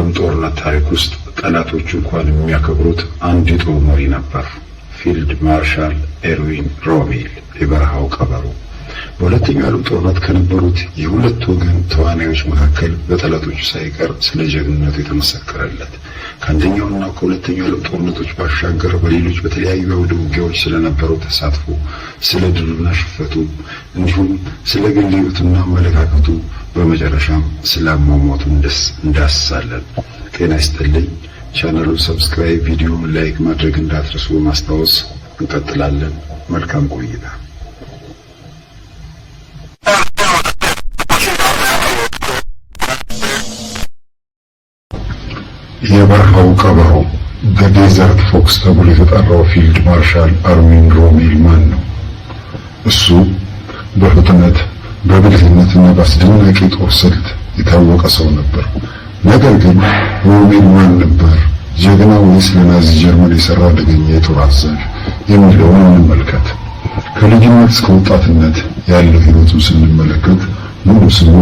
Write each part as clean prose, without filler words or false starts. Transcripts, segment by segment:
ዓለም ጦርነት ታሪክ ውስጥ ጠላቶች እንኳን የሚያከብሩት አንድ የጦር መሪ ነበር። ፊልድ ማርሻል ኤርዊን ሮሜል፣ የበረሃው ቀበሮ። በሁለተኛው ዓለም ጦርነት ከነበሩት የሁለት ወገን ተዋናዮች መካከል በጠላቶቹ ሳይቀር ስለ ጀግንነቱ የተመሰከረለት፣ ከአንደኛውና ከሁለተኛው ዓለም ጦርነቶች ባሻገር በሌሎች በተለያዩ አውደ ውጊያዎች ስለነበረው ተሳትፎ፣ ስለ ድሉና ሽንፈቱ፣ እንዲሁም ስለ ግል ሕይወቱና አመለካከቱ፣ በመጨረሻም ስለ አሟሟቱ እንዳስሳለን። ጤና ይስጥልኝ። ቻናሉን subscribe፣ ቪዲዮውን like ማድረግ እንዳትረሱ በማስታወስ እንቀጥላለን። መልካም ቆይታ። የበረሃው ቀበሮ፣ The Desert Fox ተብሎ የተጠራው ፊልድ ማርሻል አርዊን ሮሜል ማን ነው? እሱ በፍጥነት፣ በብልህነትና በአስደናቂ ጦር ስልት የታወቀ ሰው ነበር። ነገር ግን ሮሜል ማን ነበር? ጀግና ወይስ ለናዚ ጀርመን የሰራ አደገኛ የጦር አዛዥ የሚለውን እንመልከት። ከልጅነት እስከ ወጣትነት ያለው ህይወቱን ስንመለከት ሙሉ ስሙ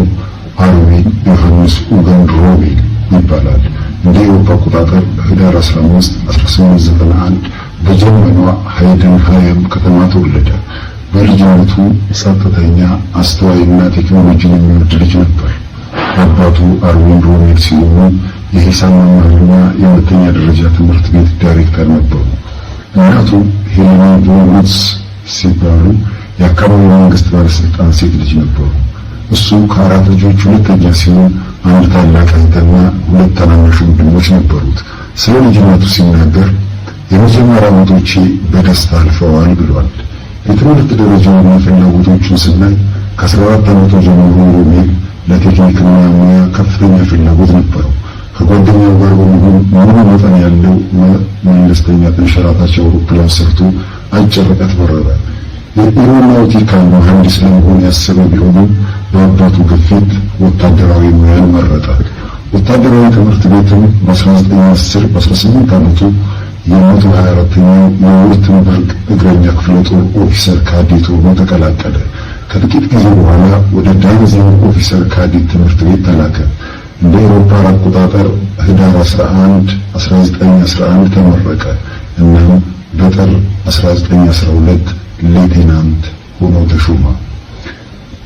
አርዊን ዮሐንስ ኡገን ሮሜል ይባላል። እንደ ኤሮፓ አቆጣጠር ህዳር 15 1891 በጀርመኗ ሃይደንሃይም ከተማ ተወለደ። በልጅነቱ ጸጥተኛ፣ አስተዋይና ቴክኖሎጂን የሚወድ ልጅ ነበር። አባቱ አርዊን ሮሜል ሲሆኑ የሂሳብ መምህርና የሁለተኛ ደረጃ ትምህርት ቤት ዳይሬክተር ነበሩ። እናቱ ሄሌና ቮን ሲባሉ የአካባቢው መንግስት ባለስልጣን ሴት ልጅ ነበሩ። እሱ ከአራት ልጆች ሁለተኛ ሲሆን አንድ ታላቅ እህትና ሁለት ታናናሽ ወንድሞች ነበሩት። ስለ ልጅነቱ ሲናገር የመጀመሪያ ዓመቶቼ በደስታ አልፈዋል ብሏል። የትምህርት ደረጃውና ፍላጎቶቹን ስናይ ከ14 ዓመቱ ጀምሮ ሮሜል ለቴክኒክና ሙያ ከፍተኛ ፍላጎት ነበረው። ከጓደኛው ጋር በመሆን ሙሉ መጠን ያለው መለስተኛ ተንሸራታች አውሮፕላን ሰርቶ አጭር ርቀት በረረ። የ aeronautical መሐንዲስ ለመሆን ያሰበ ቢሆንም በአባቱ ግፊት ወታደራዊ ሙያን መረጠ። ወታደራዊ ትምህርት ቤትም በ1910 በ18 ዓመቱ የ124ኛው የውርትምበርግ እግረኛ ክፍለ ጦር officer cadet ሆኖ ተቀላቀለ። ከጥቂት ጊዜ በኋላ ወደ ዳንዚግ officer cadet ትምህርት ቤት ተላከ። እንደ ኤሮፓ አቆጣጠር ህዳር 11 1911 ተመረቀ። እናም በጥር 1912 ሌቴናንት ሆኖ ተሾመ።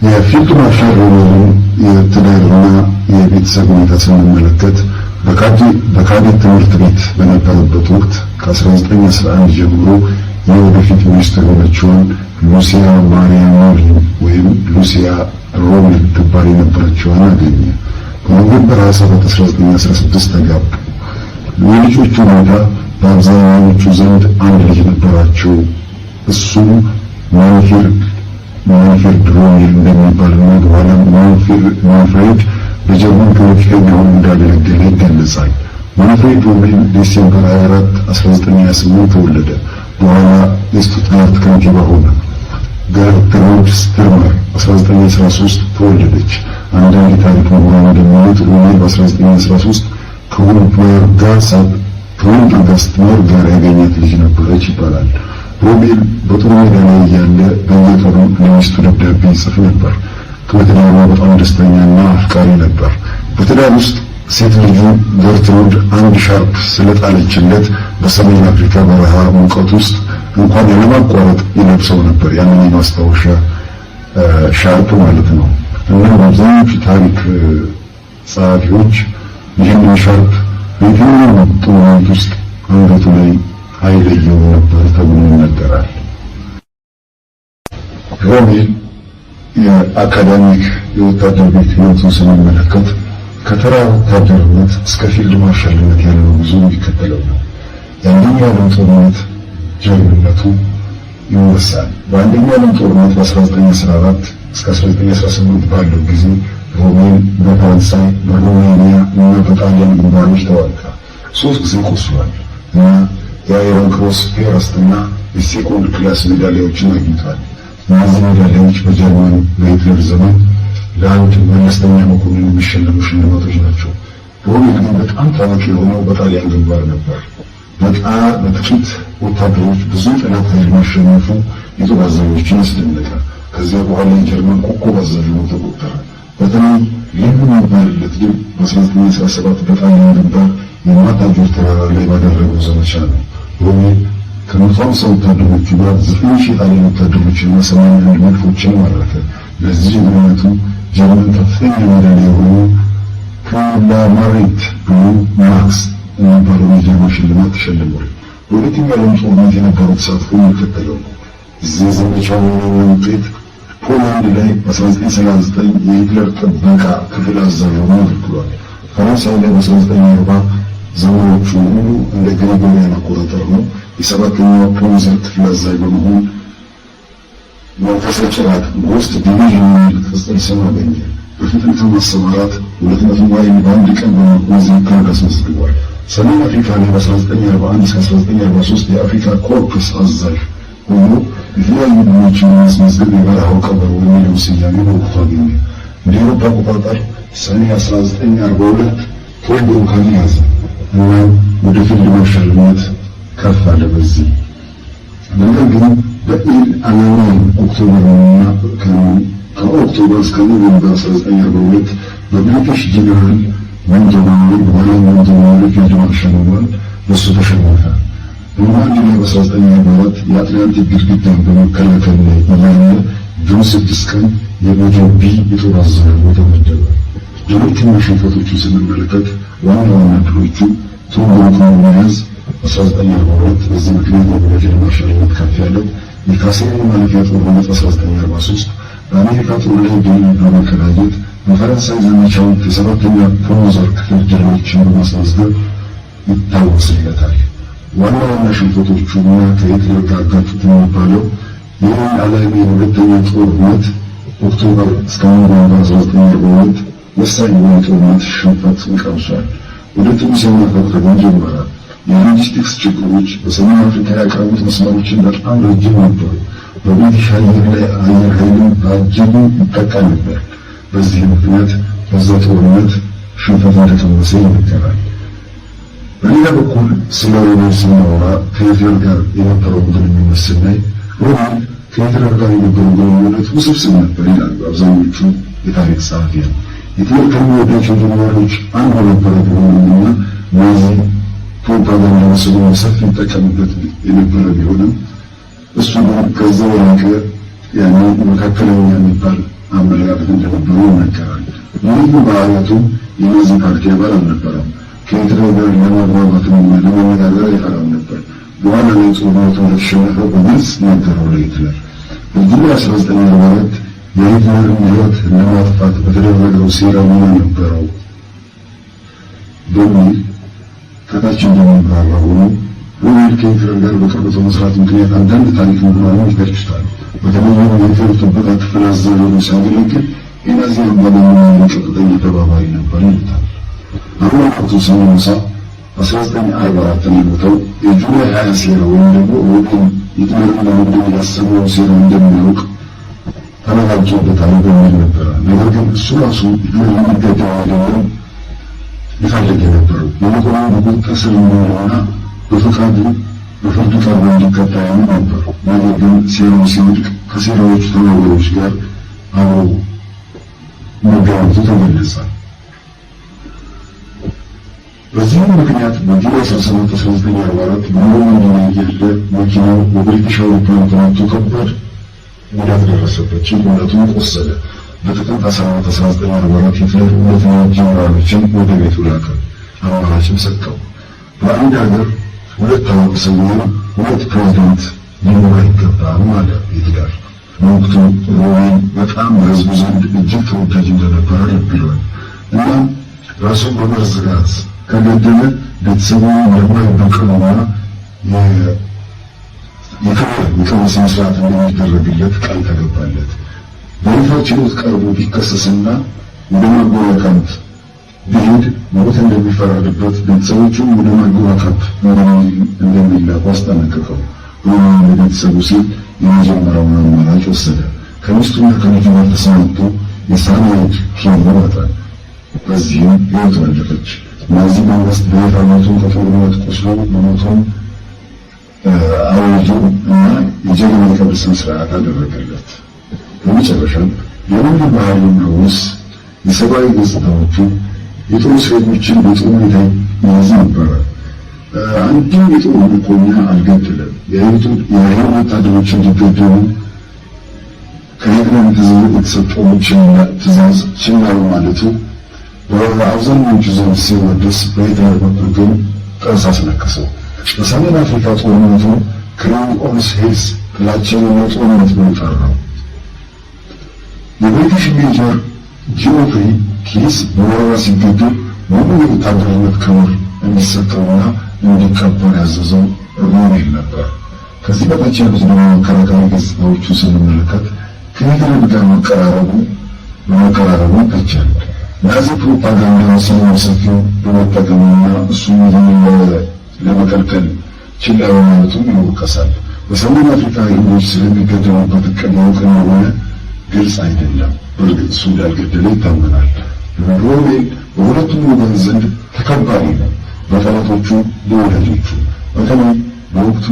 የፊልድ ማርሻል ሮሜልን የትዳርና የቤተሰብ ሁኔታ ስንመለከት በካዴት ትምህርት ቤት በነበረበት ወቅት ከ1911 ጀምሮ የወደፊት ሚስቱ የሆነችውን ሉሲያ ማሪያ ሞሪን ወይም ሉሲያ ሮሜል ትባል የነበረችዋን አገኘ። በ November 27 1916 ተጋቡ። የልጆቹ ሁኔታ በአብዛኛዎቹ ዘንድ አንድ ልጅ ነበራቸው። እሱም ማንፍሬድ ሮሜል እንደሚባልና በኋላም ማንፍሬድ በጀርመን ፖለቲከኛ ሆኖ እንዳገለገለ ይገለጻል። ማንፍሬድ ሮሜል December 24 1928 ተወለደ። በኋላ የስቱትጋርት ከንቲባ ሆነ። ገርትሩድ ስትርመር 1913 ተወለደች። አንዳንድ የታሪክ ምሁራን እንደሚሉት ሮሜል በ1913 ከሁልበርጋ ስትመር ጋር ያገኛት ልጅ ነበረች ይባላል። ሮሜል በጦር ሜዳ ላይ እያለ በየቀኑ ለሚስቱ ደብዳቤ ይጽፍ ነበር። በትዳሩ በጣም ደስተኛና አፍቃሪ ነበር። በትዳር ውስጥ ሴት ልጁ ገርትሩድ አንድ ሻርፕ ስለጣለችለት በሰሜን አፍሪካ በረሃ ሙቀት ውስጥ እንኳን ያለማቋረጥ ይለብሰው ነበር። ያንን የማስታወሻ ሻርፕ ማለት ነው። እና በአብዛኞቹ ታሪክ ጸሐፊዎች ይህንን ሻርፕ በየትኛውም ጦርነት ውስጥ አንገቱ ላይ አይለየውም ነበር ተብሎ ይነገራል። ሮሜል የ academic የወታደር ቤት ህይወቱን ስንመለከት ከተራ ወታደርነት እስከ ፊልድ ማርሻልነት ያለው ጉዞ የሚከተለው ነው። የአንደኛው ዓለም ጦርነት ጀግንነቱ ይወሳል። በአንደኛው ዓለም ጦርነት በ1914 እስከ 1918 ባለው ጊዜ ሮሜል በፈረንሳይ፣ በሮሜኒያ እና በጣሊያን ግንባሮች ተዋጋ። ሶስት ጊዜ ቆስሏል እና የ Iron Cross First እና የ Second Class ሜዳሊያዎችን አግኝቷል። እነዚህ ሜዳሊያዎች በጀርመን በሂትለር ዘመን ለአንድ መለስተኛ መኮንን የሚሸለሙ ሽልማቶች ናቸው። ሮሜል ግን በጣም ታዋቂ የሆነው በጣሊያን ግንባር ነበር። በጣም በጥቂት ወታደሮች ብዙ ጠላት ኃይል ማሸነፉ የጦር አዛዦችን አስደነቀ። ከዚያ በኋላ የጀርመን ኮከብ አዛዥ ሆኖ ተቆጠረ። በተለይ ልዩ የሚባልለት ድል በ1917 በጣሊያን ግንባር የማታጆር ተራራ ላይ ባደረገው ዘመቻ ነው። ሮሜል ከ150 ወታደሮቹ ጋር 9,000 የጣሊያን ወታደሮችና 81 መድፎችን ማረከ። ለዚህ ጀግንነቱ ጀርመን ከፍተኛ ሜዳሊያ የሆነው Pour le Mérite Blue Max የሚባለው የጀርመን ሽልማት ተሸልሟል። በሁለተኛው ዓለም ጦርነት የነበረው ተሳትፎ የሚከተለው ነው። እዚህ ዘመቻ ዋነኛ ውጤት ፖላንድ ላይ በ1939 የሂትለር ጥበቃ ክፍል አዛዥ ሆኖ አገልግሏል። ፈረንሳይ ላይ በ1940 ዘመኖቹ ሁሉ እንደ ግሪጎሪያን አቆጣጠር ነው። የሰባተኛው ፖንዘር ክፍል አዛዥ በመሆን መንፈሰ ጭራቅ Ghost Division የሚል ቅጽል ስም አገኘ። በፍጥነት ማሰማራት 200 ማይል በአንድ ቀን በመጓዝ ሪከርድ አስመዝግቧል። ሰሜን አፍሪካ ላይ በ1941 እስከ 1943 የአፍሪካ ኮርፕስ አዛዥ ሆኖ የተለያዩ ድሎችን በማስመዝገብ የበረሃው ቀበሮ የሚለውን ስያሜ በወቅቱ አገኘ። እንደ አውሮፓ አቆጣጠር ሰኔ 1942 ቶብሩክን ያዘ እና ወደ ፊልድ ማርሻልነት ከፍ አለ። በዚህ ነገር ግን በኤል አላሜን ኦክቶበርና ከ October እስከ November 1942 በብሪቲሽ ጀነራል ሞንትጎመሪ፣ በኋላ ሞንትጎመሪ ፊልድ ማርሻል ሆኗል። በሱ ተሸነፈ። በኖርማንዲ ላይ በ1944 የአትላንቲክ ግድግዳን በመከላከል ላይ እያለ June 6 ቀን የቡድን B የጦር አዛዥ ሆኖ ተመደበ። ድሎቹና ሽንፈቶቹ ስንመለከት ዋና ዋና ድሎቹ ቶብሩክን መያዝ 1942፣ በዚህ ምክንያት ወደ ፊልድ ማርሻልነት ከፍ ያለው፣ የካሴኒ ማለፊያ ጦርነት 1943፣ በአሜሪካ ጦር ላይ ድል በመቀዳጀት፣ በፈረንሳይ ዘመቻዎች የሰባተኛ ፖንዘር ክፍል ድሎችን በማስመዝገብ ይታወስለታል። ዋና ዋና ሽንፈቶቹ እና ከሂትለር ጋር አጋጩት የሚባለው የኤል አላሜን ሁለተኛ ጦርነት October እስከ November 1942 ወሳኝ የሆነ ጦርነት ሽንፈት ቀምሷል። ወደ ቱኒሲያ ማፈግፈግን ጀመረ። የሎጂስቲክስ ችግሮች በሰሜን አፍሪካ ያቀረቡት መስመሮችን በጣም ረጅም ነበሩ። በብሪቲሽ አየር ላይ አየር ኃይልም በእጅጉ ይጠቃ ነበር። በዚህ ምክንያት በዛ ጦርነት ሽንፈት እንደቀመሰ ይነገራል። በሌላ በኩል ስለ ሮሜል ስናወራ ከሂትለር ጋር የነበረውን ግንኙነት ስናይ ሮሜል ከሂትለር ጋር የነበረው ግንኙነት ውስብስብ ነበር ይላሉ አብዛኞቹ የታሪክ ጸሐፊያን። ሂትለር ከሚወዳቸው ጀነራሎች አንዱ ነበረ ቢሆንምና ናዚ ፕሮፓጋንዳ መስሎ በሰፊው ይጠቀምበት የነበረ ቢሆንም እሱ ግን ከዛ የራቀ ያኔ መካከለኛ የሚባል አመለካከት እንደነበረው ይነገራል። ልዩ ባህሪያቱ የናዚ ፓርቲ አባል አልነበረም። ከሂትለር ጋር ለመግባባትም ለመነጋገር አይፈራም ነበር። በኋላ ላይ ጦርነቱ እንደተሸነፈ በግልጽ ነገረው ለሂትለር። በ July 1944 የሂትለርን ሕይወት ለማጥፋት በተደረገው ሴራ ሚና ነበረው በሚል ከታች እንደሚብራራ ሆኖ ሮሜል ከሂትለር ጋር በቅርብ በመስራት ምክንያት አንዳንድ ታሪክ ምሁራን ይተቹታል። በተለይም የሂትለር ጥበቃ ክፍል አዛዥ ሆኖ ሲያገለግል የናዚ አምባገነን ቀጥተኛ ተባባሪ ነበር ይሉታል። አሁን ስንነሳ 1944 ነው የሞተው። የ July 20 ሴራ ወይም ደግሞ ሮሜል ሂትለርን ለመግደል ያሰበውን ሴራ እንደሚያውቅ ተረጋግጦበታል በሚል ነበረ። ነገር ግን እሱ ራሱ ሂትለር ሊገደል አይደለም ይፈልግ የነበረው፣ ይልቁንም በቁጥጥር ስር እንዲውልና በፈቃዱ በፍርድ ቀርቦ እንዲቀጣ ያምን ነበር። ነገር ግን ሴራው ሲወድቅ ከሴራዎቹ ተባባሪዎች ጋር አብሮ መገኘቱ ተገለጸ። በዚህም ምክንያት በ July 17 1944 በኖርማንዲ ላይ እያለ መኪናው በብሪቲሽ አውሮፕላን ተመቶ ከባድ ጉዳት ደረሰበት። ጭንቅላቱን ቆሰለ። በጥቅምት 14 1944 ሂትለር ሁለት ጀነራሎችን ወደ ቤቱ ላከ። አማራጭም ሰጠው። በአንድ ሀገር ሁለት ታዋቂ ሰው ወይም ሁለት ፕሬዝዳንት ሊኖር አይገባም አለ ሂትለር። በወቅቱ ሮሜል በጣም በህዝቡ ዘንድ እጅግ ተወዳጅ እንደነበረ ልብ ይሏል። እናም ራሱን በመርዝ ጋዝ ከገደለ ቤተሰቡን እንደማይበቀሉና የክብር የቀብር ስነ ስርዓት እንደሚደረግለት ቃል ተገባለት። በይፋ ችሎት ቀርቦ ቢከሰስና ወደ ማጎሪያ ካምፕ ቢሄድ ሞት እንደሚፈረድበት፣ ቤተሰቦቹም ወደ ማጎሪያ ካምፕ እንደሚላኩ አስጠነቀቀው። ሮሜል ለቤተሰቡ ሲል የመጀመሪያውን አማራጭ ወሰደ። ከሚስቱና ከልጁ ጋር ተሰናብቶ የሳንያይድ ኪሎ ዋጠ። በዚህም ሕይወቱ አለፈች። ናዚ መንግስት በይፋ ሞቱን ከጦርነት ቆስሎ መሞቱን አወጁ እና የጀግና የቀብር ስነ ስርዓት አደረገለት። በመጨረሻም የሮሜል ባህሪና ውስ የሰብአዊ ገጽታዎቹ የጦር እስረኞችን በጥሩ ሁኔታ ይይዝ ነበረ። አንድም የጦር ምርኮኛ አልገደለም። የአይሁድ ወታደሮች እንዲገደሉ ከሂትለር የተሰጠውን ትዕዛዝ ችላ በማለቱ በአብዛኞቹ ዘንድ ሲወደስ፣ በሂትለር በኩል ግን ጥርስ አስነከሰው። በሰሜን አፍሪካ ጦርነቱ "Crow on Heath" ጥላቻ የሌለው ጦርነት ብሎ ጠራው። የ British Major ጂኦፍሪ ኪስ በወረራ ሲገደል ሙሉ የወታደርነት ክብር እንዲሰጠውና እንዲቀበር ያዘዘው ሮሜል ነበር። ከዚህ በታች ያሉት ደግሞ መከራከሪ ገጽታዎቹ ስንመለከት ከሂትለር ጋር በመቀራረቡ ይተቻል። ናዚ ፕሮፓጋንዳ በሰፊው በመጠቀሙና እሱም ይህንን ለመከልከል ችላ በማለቱም ይወቀሳል። በሰሜን አፍሪካ አይሁዶች ስለሚገደሉበት እቅድ ያውቅ እንደሆነ ግልጽ አይደለም። በእርግጥ እሱ እንዳልገደለ ይታመናል። ሮሜል በሁለቱም ወገን ዘንድ ተከባሪ ነው፣ በጠላቶቹ በወዳጆቹ። በተለይ በወቅቱ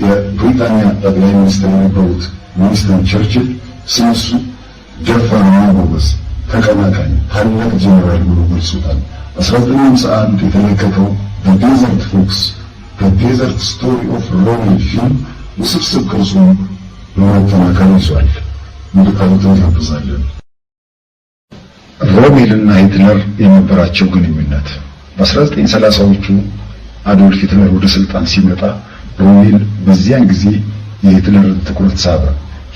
የብሪታንያ ጠቅላይ ሚኒስትር የነበሩት ዊንስተን ቸርችል ስለሱ ደፋርና ጎበዝ ተቀናቃኝ ታላቅ ጀነራል ብሎ ገልጾታል። በ1951 የተለቀቀው The Desert Fox: The Desert Story of Rommel ፊልም ውስብስብ ቅርጹን በማጠናከር ይዟል። እንድታዩት እንጋብዛለን። ሮሜል እና ሂትለር የነበራቸው ግንኙነት። በ1930ዎቹ አዶልፍ ሂትለር ወደ ስልጣን ሲመጣ ሮሜል በዚያን ጊዜ የሂትለርን ትኩረት ሳበ።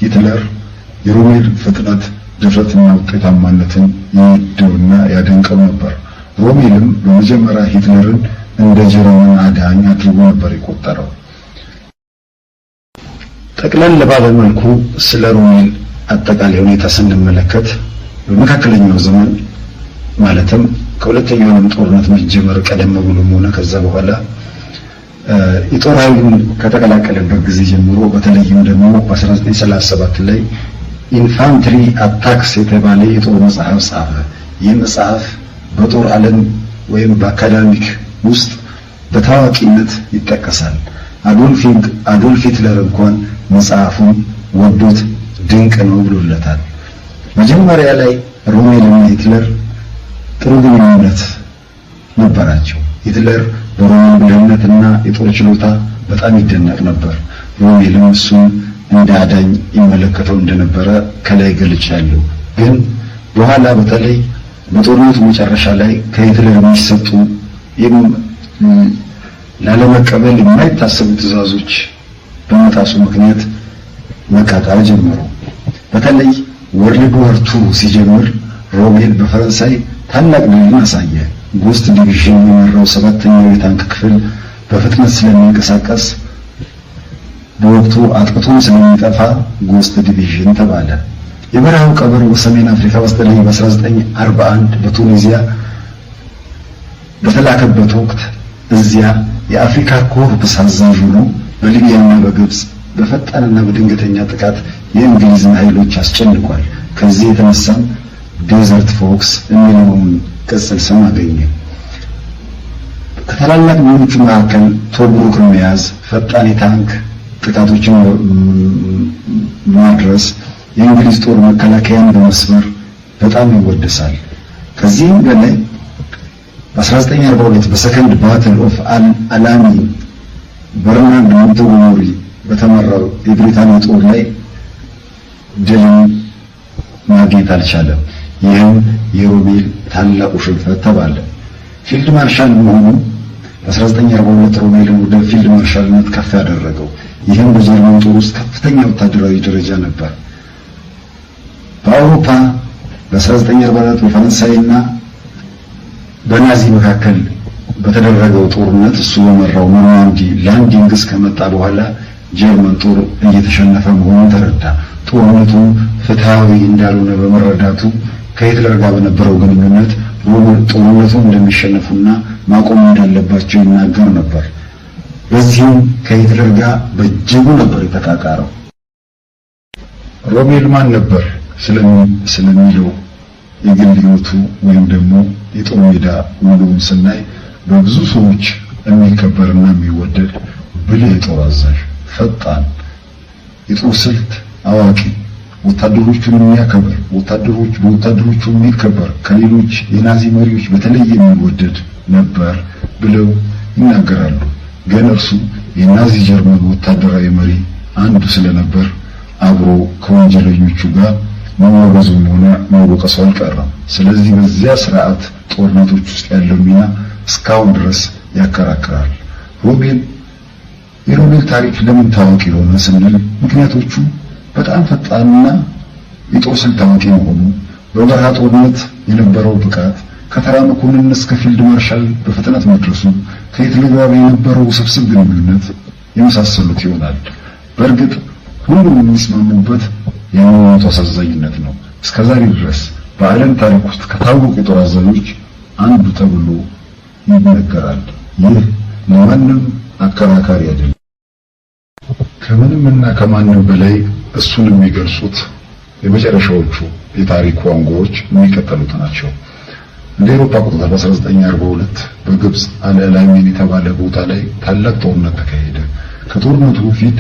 ሂትለር የሮሜል ፍጥነት፣ ድፍረትና ውጤታማነትን ይወደውና ያደንቀው ነበር። ሮሜልም በመጀመሪያ ሂትለርን እንደ ጀርመን አዳኝ አድርጎ ነበር የቆጠረው። ጠቅለል ባለ መልኩ ስለ ሮሜል አጠቃላይ ሁኔታ ስንመለከት በመካከለኛው ዘመን፣ ማለትም ከሁለተኛው ዓለም ጦርነት መጀመር ቀደም ብሎም ሆነ ከዛ በኋላ፣ የጦር ኃይሉን ከተቀላቀለበት ጊዜ ጀምሮ፣ በተለይም ደግሞ በ1937 ላይ Infantry Attacks የተባለ የጦር መጽሐፍ ጻፈ። ይህ መጽሐፍ በጦር ዓለም ወይም በ academic ውስጥ በታዋቂነት ይጠቀሳል። አዶልፍ ሂትለር እንኳን መጽሐፉን ወዶት ድንቅ ነው ብሎለታል። መጀመሪያ ላይ ሮሜል እና ሂትለር ጥሩ ግንኙነት ነበራቸው። ሂትለር በሮሜል ብልህነትና የጦር ችሎታ በጣም ይደነቅ ነበር። ሮሜልም እሱን እንደ አዳኝ ይመለከተው እንደነበረ ከላይ ገልጫለሁ። ግን በኋላ በተለይ በጦርነቱ መጨረሻ ላይ ከሂትለር የሚሰጡ ላለመቀበል የማይታሰቡ ትዕዛዞች በመጣሱ ምክንያት መቃቃር ጀመሩ። በተለይ World War Two ሲጀምር ሮሜል በፈረንሳይ ታላቅ ድልን አሳየ። Ghost Division የመራው ሰባተኛው የታንክ ክፍል በፍጥነት ስለሚንቀሳቀስ፣ በወቅቱ አጥቅቶም ስለሚጠፋ Ghost Division ተባለ። የበረሃው ቀበሮ በሰሜን አፍሪካ በተለይ በ1941 በቱኒዚያ በተላከበት ወቅት እዚያ የአፍሪካ Corps አዛዥ ሆኖ በሊቢያና በግብጽ በፈጣንና በድንገተኛ ጥቃት የእንግሊዝን ኃይሎች አስጨንቋል። ከዚህ የተነሳም Desert Fox የሚለውን ቅጽል ስም አገኘ። ከታላላቅ ድሎቹ መካከል ቶብሩክን መያዝ፣ ፈጣን የታንክ ጥቃቶችን ማድረስ፣ የእንግሊዝ ጦር መከላከያን በመስበር በጣም ይወደሳል። ከዚህም በላይ በ1942 በ Second Battle of Alamein በርናርድ ሞንትጎመሪ በተመራው የብሪታንያ ጦር ላይ ድልን ማግኘት አልቻለም። ይህም የሮሜል ታላቁ ሽንፈት ተባለ። ፊልድ ማርሻል መሆኑ በ1942 ሮሜልን ወደ ፊልድ ማርሻልነት ከፍ ያደረገው። ይህም በጀርመን ጦር ውስጥ ከፍተኛ ወታደራዊ ደረጃ ነበር። በአውሮፓ በ1944 በፈረንሳይና በናዚ መካከል በተደረገው ጦርነት እሱ በመራው Normandy landings ከመጣ በኋላ ጀርመን ጦር እየተሸነፈ መሆኑን ተረዳ። ጦርነቱ ፍትሃዊ እንዳልሆነ በመረዳቱ ከሂትለር ጋር በነበረው ግንኙነት ጦርነቱን እንደሚሸነፉና ማቆም እንዳለባቸው ይናገር ነበር። በዚህም ከሂትለር ጋር በእጅጉ ነበር የተቃቃረው። ሮሜል ማን ነበር ስለሚለው የግል ሕይወቱ ወይም ደግሞ የጦር ሜዳ ውሎውን ስናይ በብዙ ሰዎች የሚከበርና የሚወደድ ብልህ የጦር አዛዥ፣ ፈጣን የጦር ስልት አዋቂ፣ ወታደሮቹን የሚያከብር፣ ወታደሮች በወታደሮቹ የሚከበር፣ ከሌሎች የናዚ መሪዎች በተለየ የሚወደድ ነበር ብለው ይናገራሉ። ግን እርሱ የናዚ ጀርመን ወታደራዊ መሪ አንዱ ስለነበር አብሮ ከወንጀለኞቹ ጋር መወገዙም ሆነ መወቀሱ አልቀረም። ስለዚህ በዚያ ስርዓት ጦርነቶች ውስጥ ያለው ሚና እስካሁን ድረስ ያከራክራል። ሮሜል የሮሜል ታሪክ ለምን ታዋቂ ሆነ ስንል ምክንያቶቹ በጣም ፈጣንና የጦር ስልት አዋቂ መሆኑ፣ በበረሃ ጦርነት የነበረው ብቃት፣ ከተራ መኮንን እስከ ፊልድ ማርሻል በፍጥነት መድረሱ፣ ከሂትለር ጋር የነበረው ውስብስብ ግንኙነት የመሳሰሉት ይሆናል። በእርግጥ ሁሉም የሚስማሙበት የአሟሟቱ አሳዛኝነት ነው። እስከዛሬ ድረስ በዓለም ታሪክ ውስጥ ከታወቁ የጦር አዛዦች አንዱ ተብሎ ይነገራል። ይህ ለማንም አከራካሪ አይደለም። ከምንም እና ከማንም በላይ እሱን የሚገልጹት የመጨረሻዎቹ የታሪኩ አንጎዎች የሚከተሉት ናቸው። እንደ አውሮፓ አቆጣጠር በ1942 በግብጽ አል አላሜን የተባለ ቦታ ላይ ታላቅ ጦርነት ተካሄደ። ከጦርነቱ በፊት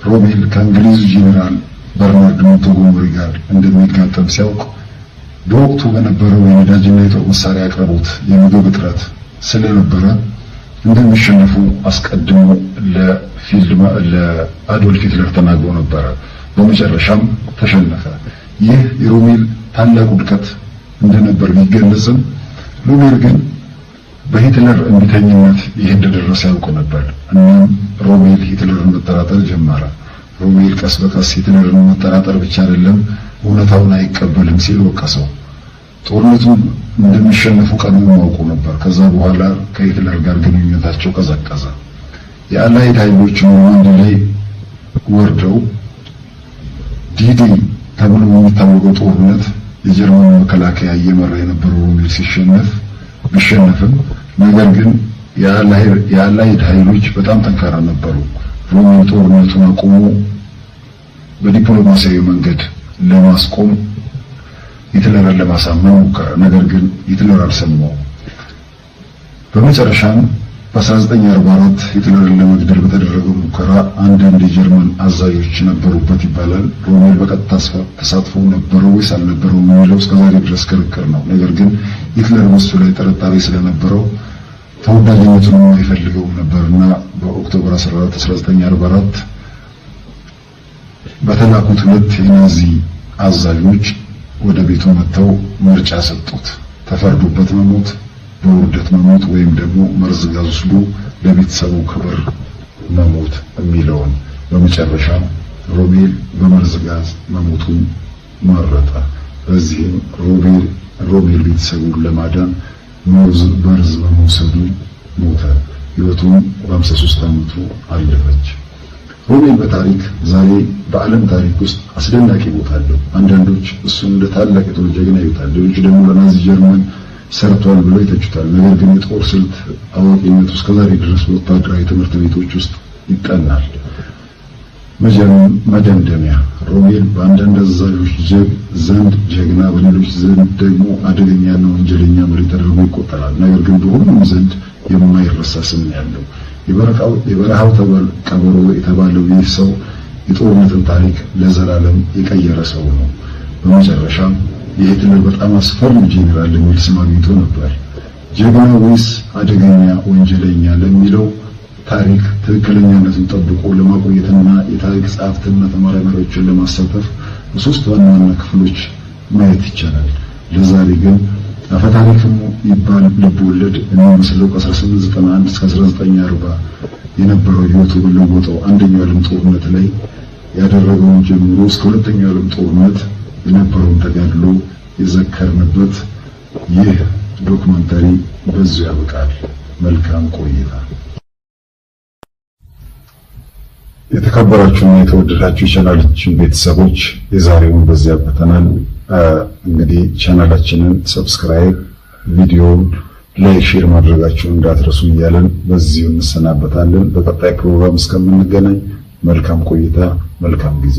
ሮሜል ከእንግሊዙ ጄኔራል በርናርድ ሞንትጎመሪ ጋር እንደሚጋጠም ሲያውቅ በወቅቱ በነበረው የነዳጅና የጦር መሳሪያ አቅርቦት የምግብ እጥረት ስለነበረ እንደሚሸነፉ አስቀድሞ ለፊልድ ለአዶልፍ ሂትለር ተናግሮ ነበረ። በመጨረሻም ተሸነፈ። ይህ የሮሜል ታላቅ ውድቀት እንደነበር ቢገለጽም ሮሜል ግን በሂትለር እምቢተኝነት ይህ እንደደረሰ ያውቅ ነበር። እናም ሮሜል ሂትለርን መጠራጠር ጀመረ። ሮሜል ቀስ በቀስ ሂትለርን መጠራጠር ብቻ አይደለም፣ እውነታውን አይቀበልም ሲል ወቀሰው። ጦርነቱን እንደሚሸነፉ ቀድሞ አውቆ ነበር። ከዛ በኋላ ከሂትለር ጋር ግንኙነታቸው ቀዘቀዘ። የ Allied ኃይሎች ኖርማንዲ ላይ ወርደው D-Day ተብሎ በሚታወቀው ጦርነት የጀርመን መከላከያ እየመራ የነበረው ሮሜል ሲሸነፍ ቢሸነፍም ነገር ግን የ Allied ኃይሎች በጣም ጠንካራ ነበሩ። ሮሜል ጦርነቱን አቁሞ በዲፕሎማሲያዊ መንገድ ለማስቆም ሂትለርን ለማሳመን ሞከረ። ነገር ግን ሂትለር አልሰማውም። በመጨረሻም በ1944 ሂትለርን ለመግደል በተደረገው ሙከራ አንዳንድ የጀርመን አዛዦች ነበሩበት ይባላል። ሮሜል በቀጥታ ተሳትፎ ነበረው ወይስ አልነበረውም የሚለው እስከዛሬ ድረስ ክርክር ነው። ነገር ግን ሂትለር በሱ ላይ ጥርጣሬ ስለነበረው ተወዳጅነቱን የማይፈልገው ነበርና በ October 14 1944 በተላኩት ሁለት የናዚ አዛዦች ወደ ቤቱ መጥተው ምርጫ ሰጡት። ተፈርዶበት መሞት፣ በውርደት መሞት ወይም ደግሞ መርዝ ጋዝ ወስዶ ለቤተሰቡ ክብር መሞት የሚለውን። በመጨረሻም ሮሜል በመርዝ ጋዝ መሞቱን መረጠ። በዚህም ሮሜል ቤተሰቡን ለማዳን መርዝ በመውሰዱ ሞተ። ሕይወቱም በ53 ዓመቱ አለፈች። ሮሜል በታሪክ ዛሬ በዓለም ታሪክ ውስጥ አስደናቂ ቦታ አለው። አንዳንዶች እሱን እንደ ታላቅ የጦር ጀግና ያዩታል፣ ሌሎች ደግሞ ለናዚ ጀርመን ሰርቷል ብለው ይተቹታል። ነገር ግን የጦር ስልት አዋቂነቱ እስከዛሬ ድረስ በወታደራዊ ትምህርት ቤቶች ውስጥ ይጠናል። መደምደሚያ፣ ሮሜል በአንዳንድ አዛዦች ዘንድ ጀግና፣ በሌሎች ዘንድ ደግሞ አደገኛና ወንጀለኛ መሪ ተደርጎ ይቆጠራል። ነገር ግን በሁሉም ዘንድ የማይረሳ ስም ያለው የበረሃው ቀበሮ የተባለው ይህ ሰው የጦርነትን ታሪክ ለዘላለም የቀየረ ሰው ነው። በመጨረሻም የሂትለር በጣም አስፈሪው ጄኔራል የሚል ስም አግኝቶ ነበር። ጀግና ወይስ አደገኛ ወንጀለኛ ለሚለው ታሪክ ትክክለኛነቱን ጠብቆ ለማቆየትና የታሪክ ጸሐፍትና ተመራማሪዎችን ለማሳተፍ በሶስት ዋና ዋና ክፍሎች ማየት ይቻላል። ለዛሬ ግን አፈታሪክም ይባል ልብ ወለድ የሚመስለው ከ1891 እስከ 1940 የነበረው ህይወቱ በለወጠው አንደኛው ዓለም ጦርነት ላይ ያደረገውን ጀምሮ እስከ ሁለተኛው ዓለም ጦርነት የነበረውን ተጋድሎ የዘከርንበት ይህ ዶክመንተሪ በዚሁ ያበቃል። መልካም ቆይታ። የተከበራችሁና የተወደዳችሁ የቻናላችን ቤተሰቦች፣ የዛሬውን በዚህ አብቅተናል። እንግዲህ ቻናላችንን subscribe፣ ቪዲዮውን like፣ share ማድረጋችሁን እንዳትረሱ እያለን በዚሁ እንሰናበታለን። በቀጣይ ፕሮግራም እስከምንገናኝ መልካም ቆይታ፣ መልካም ጊዜ።